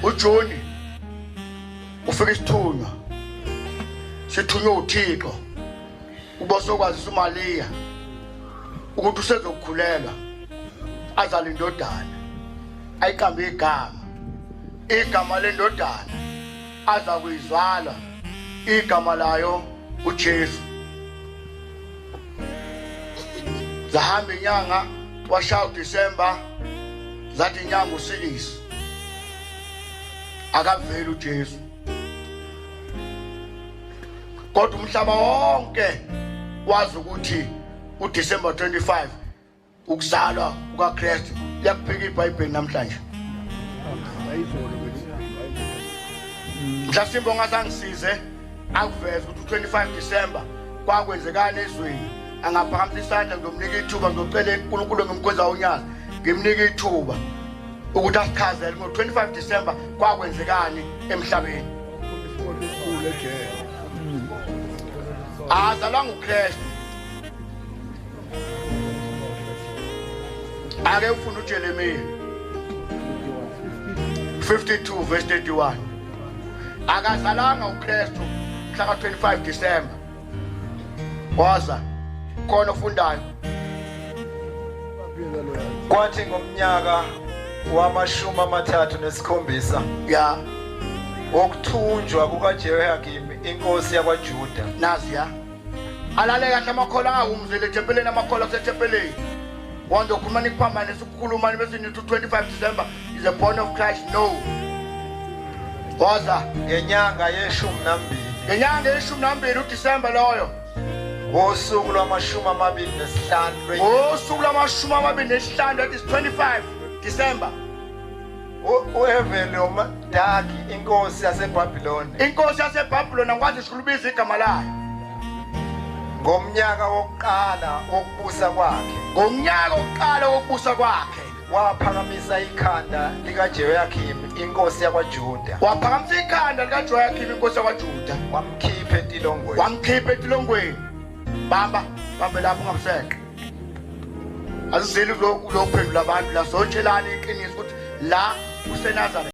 uJuni ufika isithunywa sithunywe uThixo ubosokwazisa uMaliya ukuthi usezokukhulelwa azale indodana, ayiqambe igama, igama lendodana aza kuyizala igama layo uJesu. Zahamba inyanga, washaya uDisemba, zathi inyanga usikisi, akaveli uJesu. Kodwa umhlaba wonke wazi ukuthi uDecember 25 ukuzalwa kukaKristu. Liyakuphika iBhayibheli namhlanje. Mhlasimbe ongazangisize akuveze ukuthi u-25 December kwakwenzekani ezweni, angaphakamisa isandla, ngizomnika ithuba, ngizocela uNkulunkulu ngimkhweza unyazi, ngimnika ithuba ukuthi asichazele ngo-25 December kwakwenzekani emhlabeni. Azalwanga uKristu. Ake ufunde uJeremiya 52 verse 31. Akazalanga uKristu mhla ka-25 December. Waza khona ofundayo. Kwathi ngomnyaka wamashumi 37 ya wokuthunjwa kukaJehoyakim inkosi yakwaJuda, nazi ya alale kahle amakholwa angawumzeli ethempeleni, amakholwa kusethempeleni wonke ukhuluma nikuphambanisa ukukhuluma bese nithi u-25 December is a born of Christ. No, waza ngenyanga yeshumi nambili, ngenyanga yeshumi nambili, uDisemba loyo, ngosuku lwamashumi 25 ngosuku lwamashumi 25, that is 25 December, u-Eveli-Merodaki inkosi yaseBhabhiloni, inkosi yaseBhabhiloni, angikwazi sikulibiza igama layo, ngomnyaka wokuqala wokubusa kwakhe, ngomnyaka wokuqala wokubusa kwakhe, waphakamisa ikhanda likaJehoyakim inkosi yakwaJuda, waphakamisa ikhanda likaJehoyakim inkosi yakwaJuda, wamkhipha etilongweni, wamkhipha etilongweni. Bamba, bambe lapho, ungabuseqa. Asizeli kulokuphendula abantu la, sotshelana iqiniso ukuthi la useNazaretha.